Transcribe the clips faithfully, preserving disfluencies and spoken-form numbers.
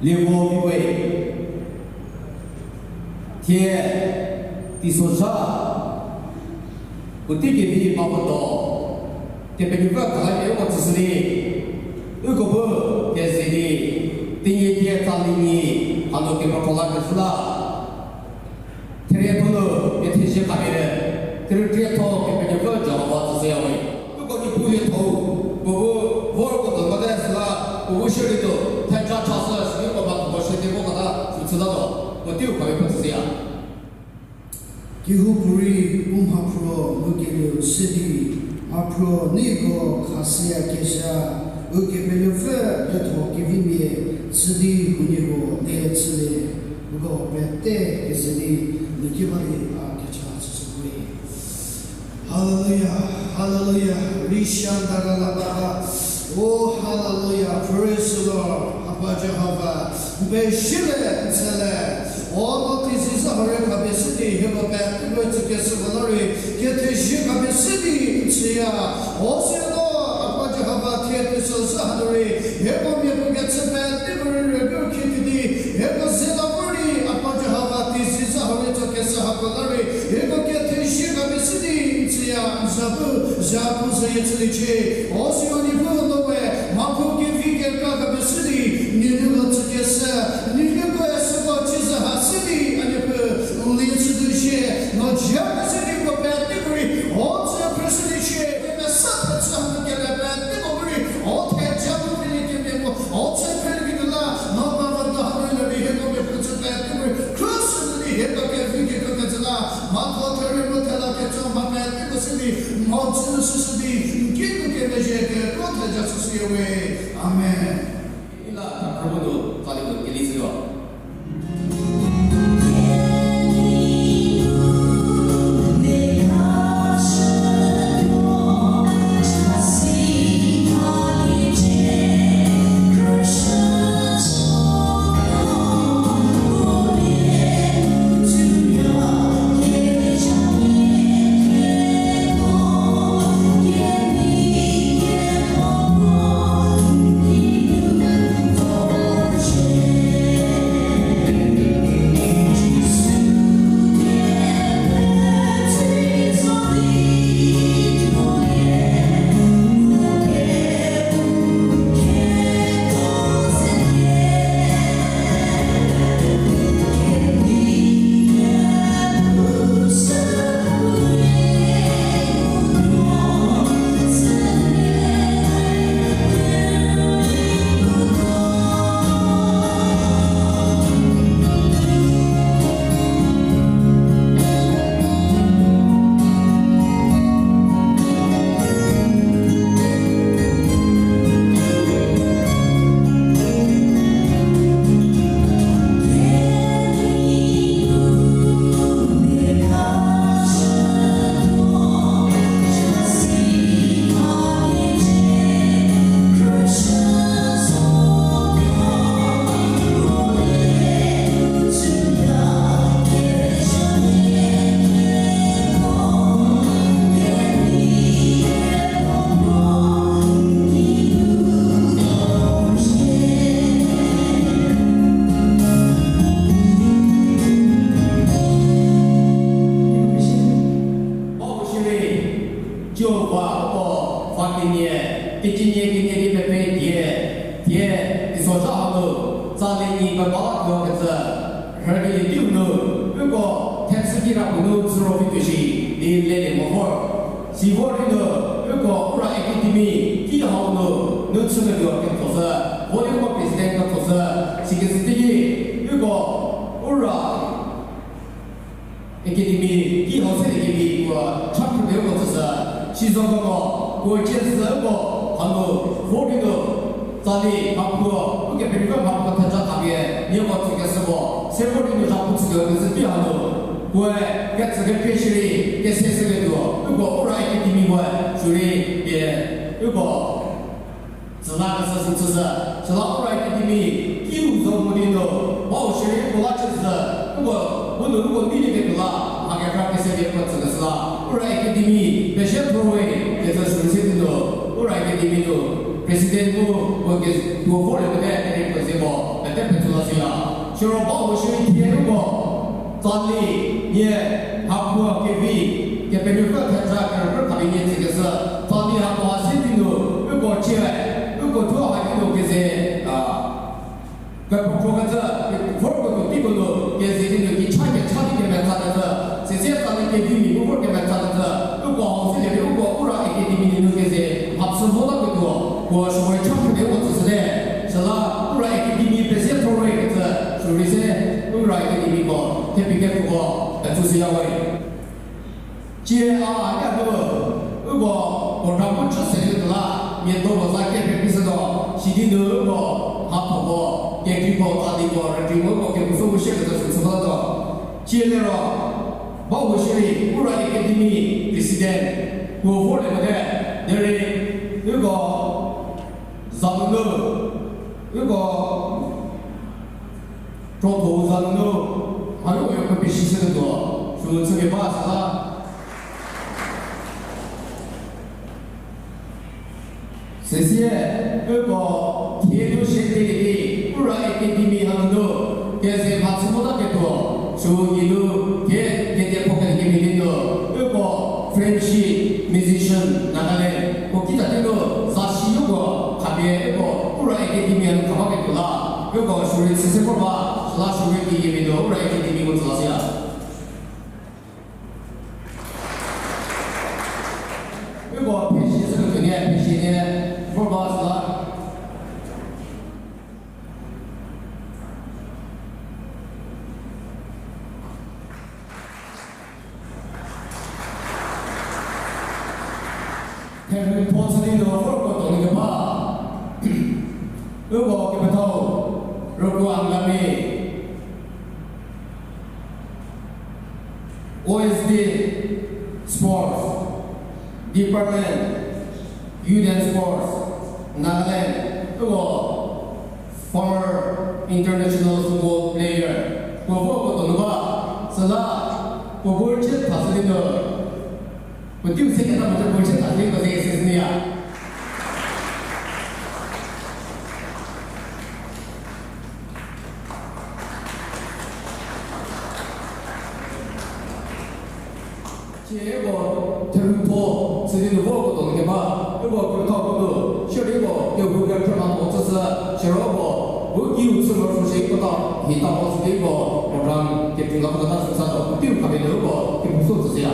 Lievo viwe. Thie, teisozha, puotei kevi ba puo do, Kepenuopfü khalapie uko tsüshü di, uko bu, keze di, Tenyidie tsalie nyi, hanu kepekro la kezhü la. Therie puo nu, kethezie khapie, kerietho Kepenuopfü Jihova tsüshüya we. Uko Niepuu lietho, puo bu, vorko do bate süla, puo bu shierei do, theja chashü, sidi uko ba tuo shie di vo kata, sü chüta do, puoteiu khapie puo tsüshüya. Kehoupuorei u mhaphruo ngukelieu se di, mhaphruo neiko khashüyakezha, Ukepenuopfü lietho kevimia, chü di huoniepuo le chülie, uko pete keze di, liki bali a kecha chüshüwe. Hallelujah, hallelujah, rishandaralababa. Oh, hallelujah, praise the Lord, Apa Jihova, n pezie le, n tsü le, o no teisozha hau rei khapie sidi, hieko pete bu tsükeshü ko la rei, kethezie khapie sidi, n tsüya, o sü no, Apa Jihova thie teisozha hanu rei, hieko miapuo kechü pete bu rei rübei khie tuo di, hieko ze la vor di, Apa Jihova teisozha hau rei tsükeshü hako la rei, hieko kethezie khapie sidi, n tsüya, n za bu, za bu zayie chüliecie, o sü no Niepuu no we, mhaphruo kevi kekra khapie sidi, n nuoko tsükeshü, n nuoko süko ciezü ha sidi, a Niepuu, n lie chütuo shie, no ja khapie sidi ko pete bu rei, o tsü phrüshüliecie, mesa phrüshü hanu kele pete bu rei, o theja bu pele kemia mo, o tsü pele kituo la, no ba va do hanu le rei hieko miapuo kechü pete bu rei, cross nu di hieko kevi kekra kecü la, mhatho therie mu thela ketso mha pete bu sidi, mhodzü nu süshü di, n ki nu kemezhie keko theja süshüya we. Amen. Ila, Khrübu nu, tsali nu, keli zhüyo. Jihova uko va kenie, teicie nie kenie di pepe die, die, teisozha hanu, tsali nyi peba tuo kecü, rhükelie teiu nu, uko thechü kira puo nu züro vituo shi, di lelie mo vor. Sivo rei nu, uko Ura Academy, ki hau nu, nu chüketuo kethoshü, vo di uko president kethoshü, sikecü teiki, uko Ura Academy ki hau se Academy puo cha phrüpie uko tsüshü, sizokemo, puo cie sü uko hanu, vo rei nu, tsali mhapuo, ukepenuopfü mhapuo theja khapie, nieko tsükeshüko, se vo rei nu zhapu chütuo kecü tei hanu, puoe ketsü kepie shierei, kese shüketuo, uko Ura Academy puoe, shierei pie, uko tsüla keshü sü chüshü, süla Ura Academy, kiu zo mo di nu, bau shierei uko la chüshü, uko, bu nu uko neilieketuo la, mha kekra kese pie uko tsükeshü la, Ura Academy, pezhie thor we, kecü sü se di nu, Ura Academy nu, president mu, uko ke, puo vorlie pete, kere puo ze mo, pete petso Siro ba huo shierei thie uko, tsali, nie, hapuo kevi, Kepenuopfü theja kerükrie khapie nie tsükeshü, tsali hapuo ha se di nu, uko chie, uko thuo ha di nu keze, a, kepekro kecü, vorko nu teiko nu, keze di nu kicha kecha di kemetsakecü, sese tsali kevimia bu vor kemetsakecü, uko hau se lie di uko Ura Academy di nu keze, mhachü votaketuo, puo shürei cha phrü di uko tsüshüte, süla Ura Academy pese thorei kecü, shürei se, Ura Academy ko, thepie kepfüko, petsüshüya we. Cie a a nya nu, uko program bu chü se di nu la, mia do puo za kepekri shütuo, sidi nu uko, mhathoko, kekreiko, tsaliko, rükrei mu uko kepusou bu shie kecü süsü batuo. Cie liro, ba huo shierei, Ura Academy President, puo vorlie mote, derei, uko, za nunu, uko, krotho za nunu, mhanuoyo pepeshi shüketuo, sü chüpie ba süla. Süsie, uko, thie nu shie di, Ura Academy ha nunu, keze mhachü votaketuo, sü geinu, thie, kedipuo kemhie di nu, uko, Friendship, musician, Nagaland, puo kitsa di nu, zasi uko, khapie uko, Ura Academy ha nu khabaketuo la, uko, shürei chü se vor ba, süla shürei kemhie di nu, Ura Academy ko tsü la siya. Uko, peshi sü nu tuonie, peshi nie, vor ba süla. Therhutho chü di nu vorko donu keba. Uko kepethau, Rükuangami, O S D Sports, Department, Youth and Sports, Nagaland, uko former international football player, puo vorko donu ba, süla, puo bu chü thashü di nu, puoteiu se keta mo puo bu chü thashü di puo se se süya. Cie uko therhutho, sidi nu vorko donu keba, uko kepethau ko nu, shierei uko kehou kephrü mhatho tsüshü, siro uko, bu kiu chü morosuo shie kota, hita ho sidi uko, program kepfhü la kota süsa tuo, puoteiu khapie nu uko, kepusou tsüshüya.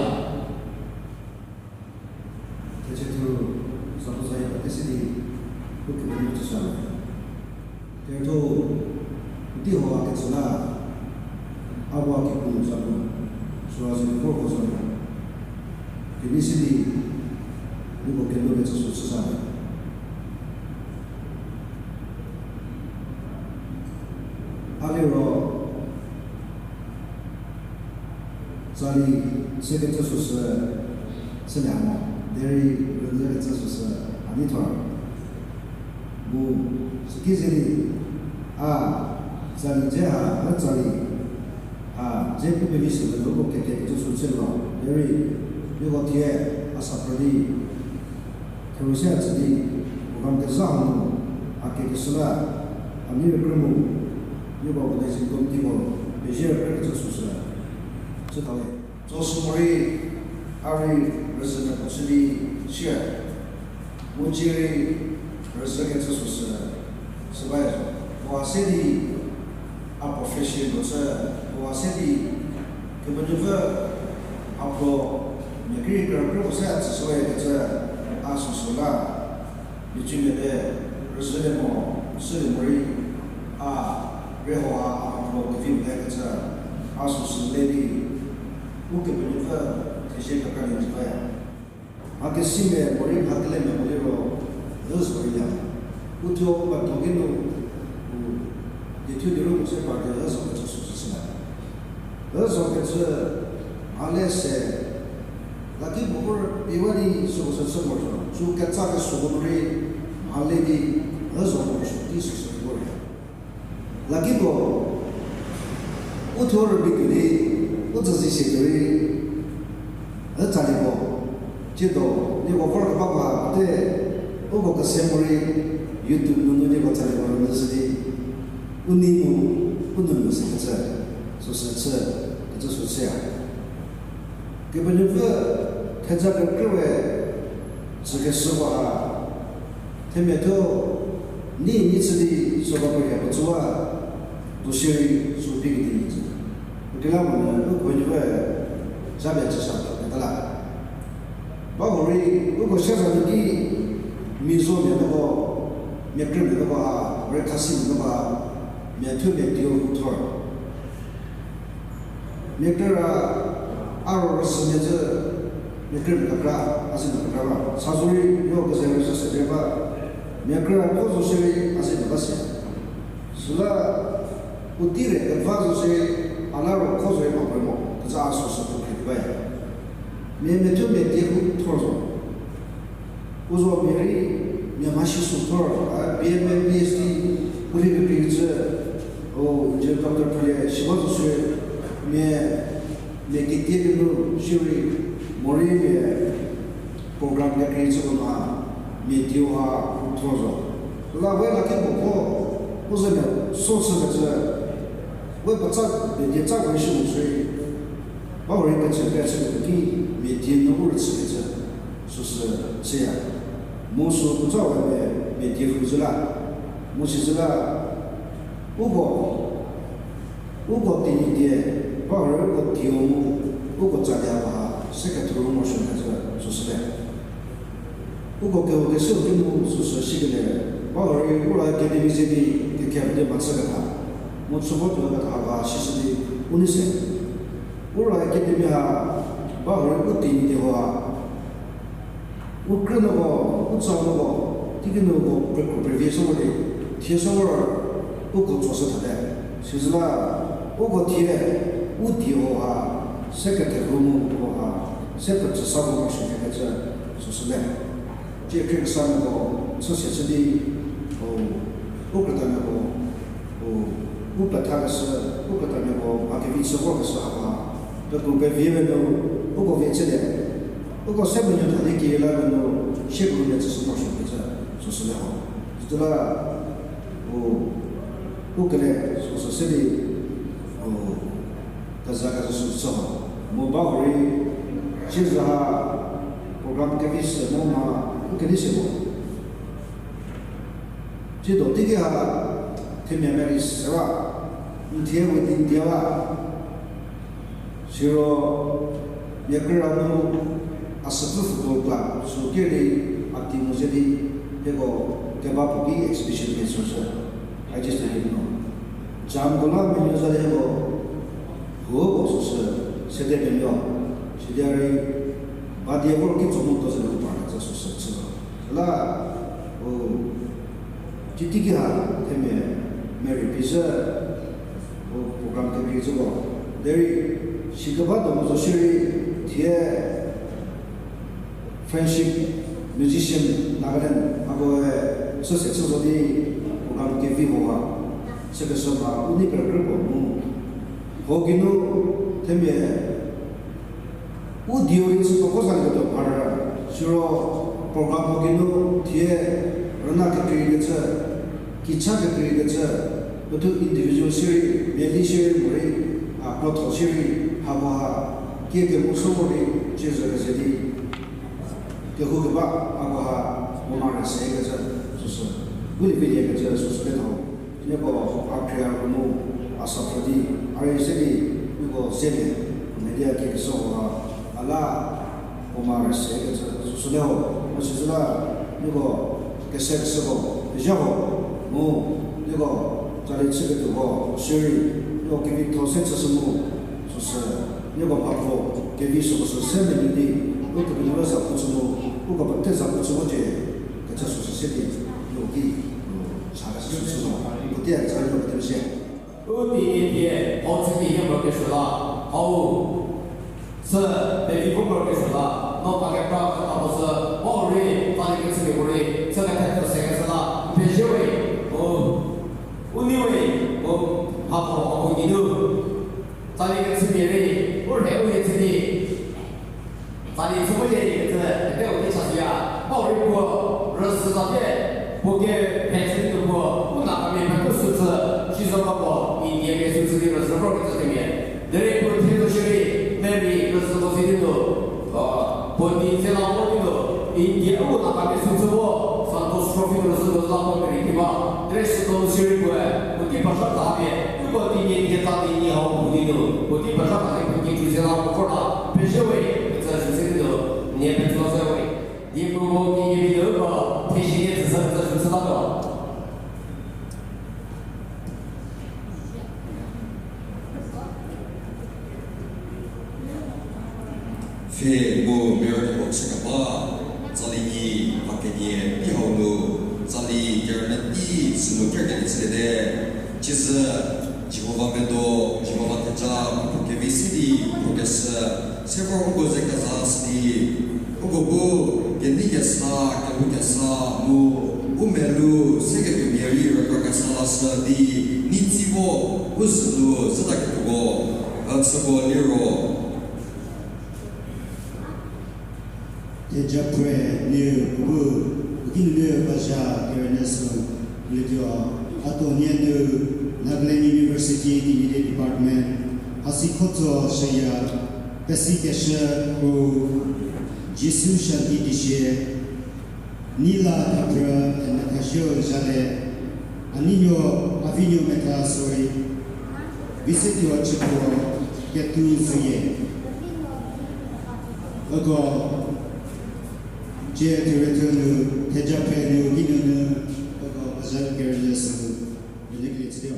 Thecethu, zapu zaye pete sidi, bu kepfhü nu tsüshüya. Therhutho, puotei ho a ketsü la, a bu a kepu zapu, süra ze vorko zapu. Kenei sidi, nieko kenu kecü sü chüsa. A liro, tsali sekecü süsü chülie mo, derei rünyü kecü süsü a neitho. Mu süki ze di, a, tsali dze ha, a tsali ha dze pu pevi sü nu uko keke kecü sü chülie mo, derei nieko thie a sa phrü di, kherüse a tsü di, program kezha hanu, a kekeshü la, a nei rükrü mu, nieko organizing committee ko, pezie rükrü kecü süsü chüthawe. Tsosü morei, a rei rüzhü meko chü di shie. Mu cie rei rüzhü kecü süsü, sübae zo. Puo se di a profession puo chü, puo se di Kepenuopfü a puo mia krie kerükrie puo se a tsüshüwe kecü a süsü la. Micimia te rüzhülie mo, sülie morei, a, rei ho a, a mhatho kevi mete kecü, a süsü le di, Ukepenuopfü thezie kekra di tsü baya. Mha kesimia morei mha kelemia puo liro, ü zorei ya. Uthuo u metho ki nu, u, diethuo di ru puo se par di ü zo kecü süsü la. Ü zo kecü, mhale se, laki puo ko rüpie wa di süko sü chü morosuo, sü ketsa kesuoko nu rei, mhale di, ü zo morosuo di süsü rei vor. Laki puo, uthuo rübei tuo di, u tsüzie se tuo rei, ü tsaliko, tsiedo, nieko vor kebako ha pete, uko kese morei, YouTube nunu nieko tsaliko rünyü shü di, u nei nu, u nou mese kecü, süsü chü, kecü sü chüya. Kepenuopfü theja kekrüwe tsükeshüko ha, themia thuo, ni ni chü di süko peria puo tsüwa, tuo shierei sü pi kedi nyicü. Kekreilamonyü uko Kepenuopfü japie chüsa keta la. Bahurei uko sha za nu ki, Mizo mia nuoko, mia krümia nuoko ha, rei Khasi mia nuoko ha, mia thuo mia dieu thor. Mia krü ra, a ro rüsü mia zü, mia krümia kekra, a zi nu kekra ba. Sa zorei, yo keze rüsü se ba. Mia krü ra kho zo shierei, a zi nu ba se. Süla, u tei re keva zo shierei, a la ro kho zorei mha puo mo, keza a süsü puo khrie di baya. Mia, mia thuo mia dieu thor zo. U zo mia rei, mia mhasi sü thor, a, B M, B S D, u rei kekreikecü, o, engineer doctor phrülie, siwa zo shierei, mia, mia kediekenu shierei, morei mia program kekreikecüko nu ha, mia dieu ha thor zo. La we la ki puo puo, u ze mia so chükecü, we petsa, mia die tsa we shi mo shierei, bahurei kecü kecü ki, mia die nu u rüchükecü, süsü chüya. Mu sü puotsa we mia, mia die rhu zü la, mu si zü la, uko, uko Tenyidie, bahurei uko dieu mu, uko tsalia ha, se kethu ru morosuokecü, süsü le. Uko kehou keshüu ki nu süsü shikele, bahurei Ura Academy ze di kekhe di mhachüketa, mu chüvo tuo keta ha sishü di u nei se. Ura Academy ha, bahurei u Tenyidie ha, u krünuoko, u tsanuoko, teiki nuoko, pe, pe, pevi sü vor di, thie sü vor, uko tsoshü thate. Sizüla, uko thie, u die ho ha, se ketherhu mu ho ha, se petsüsa ho morosuokecü, süsü le. Tsie khriesanuoko, chüse chü di, o, u krütamiako, u, u pethakeshü, u krütamiako, mha kevi chü vorkeshü hako ha, pekru pevi we nu, uko vie chülie, uko se menuo tha di kila we nu, sie kuru le chüshü morosuokecü, süsü le ho. Süla, u, u kele, süsü se di, u, keza keza süsü ho. Mu bahurei, siezha, program kevi sü mu mha, u kedi se mo. Tsiedo teiki ha, themia meri sewa, n thie wedding dia wa. Siro, mia krü ra nu, a süpfü football club, sü kiri, a team ze di, hieko, keba puo ki exhibition mia süsü, I just tell you no. Jam ko la menuo za di hieko, huoko süsü, sede menuo, sede rei, ba die vor kitso mu to se nu parkecü süsü chü zo. La, o, tsie teiki ha, themia, meri pizü, o, program kekreikecüko. Derei, sikeba do mo zo shierei, thie, Friendship Musician Nagaland, hakoe, süse chü zo di, program kevi ho ha, sükeshü ba, u nei kerükrie puo mu. Ho geinu, themia, u dieu rei chü peko zalieketuo mhar, siro program ho geinu thie rüna kekreikecü, kicha kekreikecü, puothuo individual shierei, mia di shierei morei, a krotho shierei, hako ha, kie kemo sü morei, cie zhü keze di, kehoukeba, hako ha, puo mha rüse kecü, süsü, u lie vi liekecü, süsü le tho. Nieko a khrie a ru mu, a sa pfü di, a rei se di, nieko zelie, media kekeshü ho ha, a la, puo mha rüse kecü, süsü le ho, mu sizü la, nieko kese keshüko, zha ho, mu, nieko, tsali chüketuoko, shierei, nieko kevitho se chüshü mu, süsü, nieko mhapuo, kevi süko sü se menuo di, u Kepenuopfü za pu chü mu, uko pete za pu chü vocie, kecü süsü se di, nieko ki, sa keshü süsü zo, puotei a kecü nieko pete pezie. U teinie thie, hau chü di hie morokesuo la, hau, sü, pevi vo morokesuo la, no pa kekra keta puo sü, hau rei, tsali kechümiako rei, chü kethe pfü se keshü la, n pezie we, u, u nei we, u, mhapuo, mhapuo geinu. Tsali kechümia rei, u rhe u hie chü di. Tsali chü vocie ikecü, pete u ki chashüya. Hau rei puo, rüsü za pie, puo kerhe chü di nu puo, u Nagamia mia puo süsü, sizo ba puo, India Yesu tsü di rüzü vor kecü themia. Derei puo thie zo shierei, Mary rüzü ko si di nu. A, puo di se la vor di nu. India u na ka Yesu tsü vo, Santos Trophy rüzü ko la vor Mary ki ba. Derei süko shierei puoe, puo ki pasha ta pie, uko di nie die ta di nie hau puo di nu. Puo ki pasha ta pie puo ki tsü se la vor ta. Pezhie we, kecü shü se di nu. Nie pezhie se we. Di puo ki nie video ko, thie shi nie tsü se kecü shü se la ko. Pfhe mu merü keko chükeba, tsali nyi va kenie tei hau nu, tsali kerünyü tei sünu kerkeliecü te. Cizü, Jihova medo, Jihova theja, puo kevi se di, puo keshü, se vor uko ze keza shü di, uko bu, kenei kesa, kepu kesa, mu, u melu, se ketuomia rei rükra kesa lashü di, nei tsi vo, u sünu, zhütaketuoko, a tsüko liro. Theja phre niu bu, u kinunu bazha kerünyü sü, lituo, a tuo nie nu, Nagaland University Tenyidie Department, a si khotso shüya, kesi keshü u, Jisu Shanti Dishie, Nila thaphrü and Nathasio Zhale, a ninuo, a vinuo metha sorry, Visetuo Chütuo, Ketu Zuye. Uko, cie thirethonu, theja phre niu kinunu, uko, bazha kerünyü sü, benefit studio.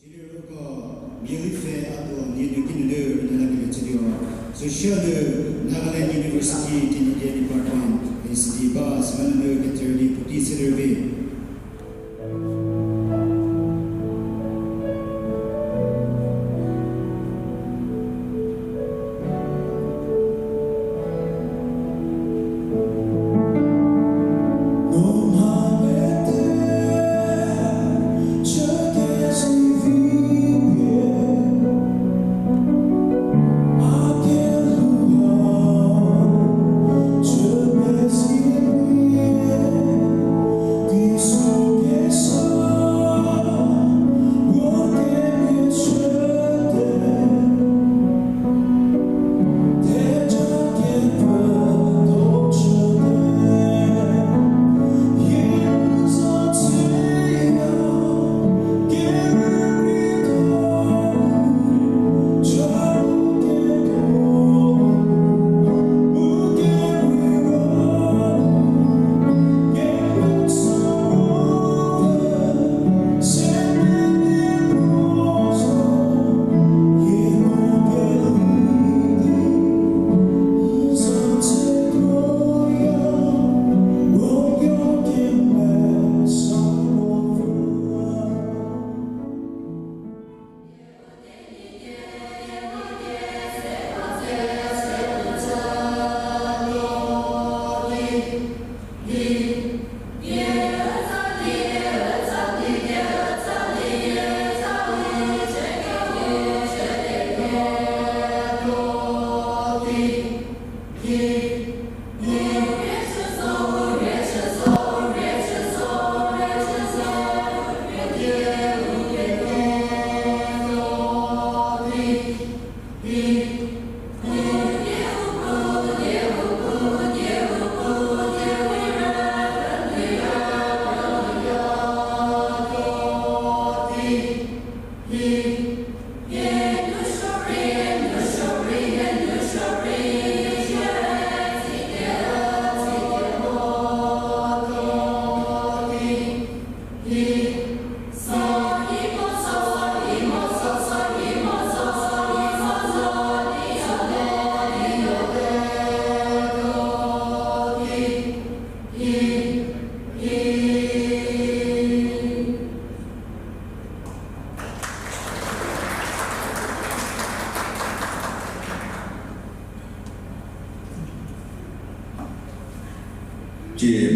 Jiliruko, Bielife Ato, nie nu kinunu, nana kele chüdio. Social Nagaland University, Tenyidie Department, N C D ba, sima nunu keterdi puotei selervi.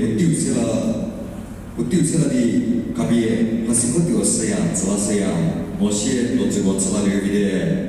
Puoteiu se la, puoteiu se la di, kapie, mhasi puoteiu seya, tsüla seya, mo sie, lo tsüko tsüla lervite.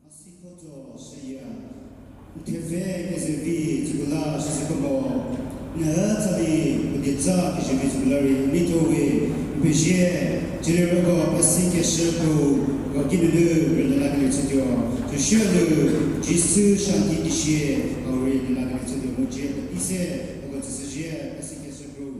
Mhasikhotuo shüya, n thepfhe kezevi tsüko la shüzhü kemo, n hü tsali puo die tsa kezevi tsüko la rei, n mitho we, n pezie, cielie roko pesi keshü puo, ko kinunu rünyü la kelie chütuo, tushünu, Jisu shanti kisie, hau rei nyü la kelie chütuo, mu cie puotei se, ko tsüshüzie, pesi keshü puo.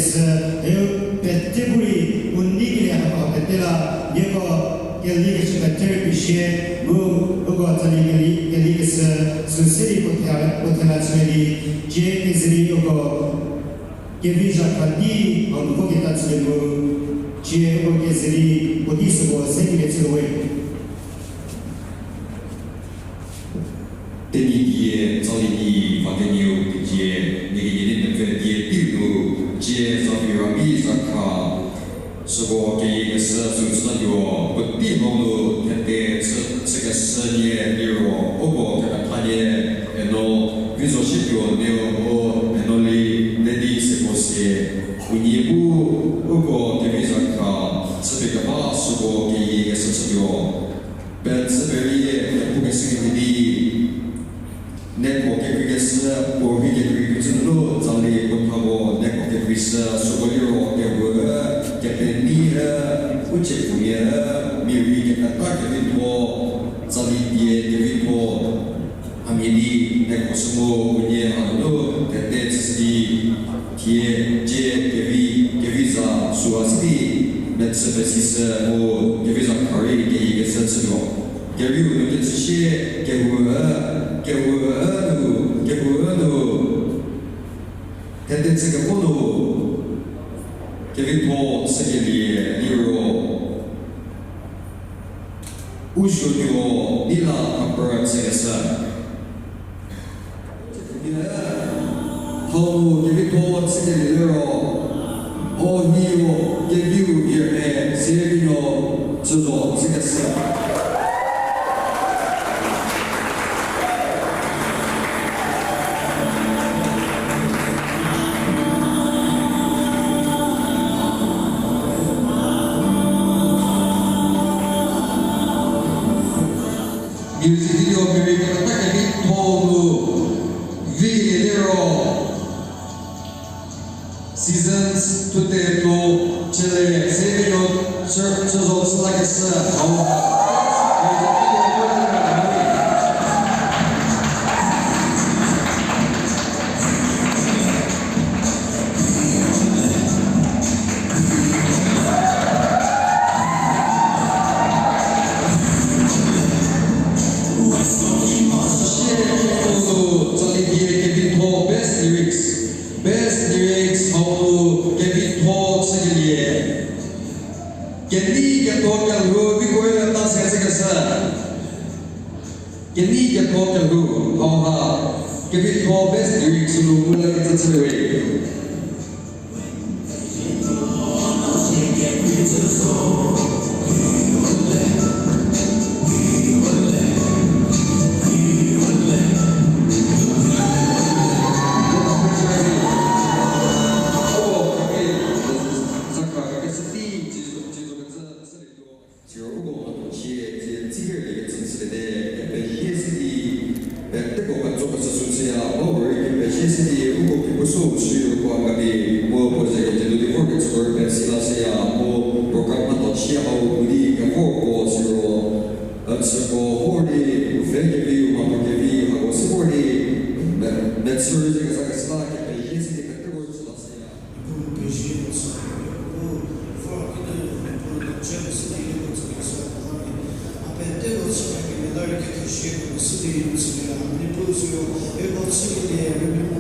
Sü, eu pete bu rei, u nei kelie hako pete la, nieko keli keshü pete rei pie shie, mu uko tsali keli, keli keshü, sü se di puo thela, puo thela chülie di, cie kezeli uko, kevi zha kha di, hau nu vo keta chülie mu, cie uko kezeli, puo di süko se kelie chülie we. Tenyidie tsali di va kenieu teicie, nie kenie di mepfü die tei nu, cie zavi rami za kha, süko keyie keshü sü chütatuo, puotei hau nu thete chü, chükeshü nie liro, uko kepetha nie, eno, vi zo shituo neu mu, eno li, le di süko sie, unie bu, uko kevi za kha, chüpie keba süko keyie keshü chütuo. Petsü perie kepukeshü kemhie di, nieko kekreikeshü, puo rei kekreikecü nunu tsali puo thako nieko kekreishü süko liro kehou, kepenuo, u cie pfumia, mia rei kepeta kevitho, tsali die kevitho, hamhie di nieko sü mu unie hanu thete chüshü di, thie, cie, kevi, kevi za süha si di, mechü pesishü mu kevi za kha rei keyie keshü chütuo. Kerieu nu kechü sie, kehou, kehou nu, kehou nu, thete chü kevo nu, kevitho chükelie liro, u zuonuo di la hapra chükeshü. Hau nu kevitho chükelie liro, o niu keviu vierhe se vinuo chüzo chükeshü. Music video kemhie kepeta kevitho nu, vikelie liro, Seasons Thutetuo, Chele, se vinuo chü, chüzo chü lakeshü, hau. Tsali die kevitho best lyrics. Best lyrics hau nu kevitho chükelie. Kenei ketho kelhou viko rei ta se chükeshü. Kenei ketho kelhou hau ha. Kevitho best lyrics nu ngu lakecü chüwe. Siro uko mhatho chie, dzie tsükerlie kecü chüliete, kepezie se di, peteko petso kecü sü chüya, ba hurei kepezie se di, uko kepuo sü chüyie uko a kabi, mu puo ze kecü nu di vorkecü ko rei pesi la shüya, mu program mhatho chie hau nu di kevor ko siro, a chüko vor di, u pfhe kevi, u mhatho kevi, hako se vor di, me, mechü rei ze kesa kesa la kepezie se di, peteko rei chü la shüya. Niepuu pezie puo chü, Niepuu vor kinu, Niepuu no chü sidi Niepuu tsü kesa puo ba di. A peteko chü kemela rei kethezie puo sidi chüya. Niepuu siro, hieko chükelie, rübei mo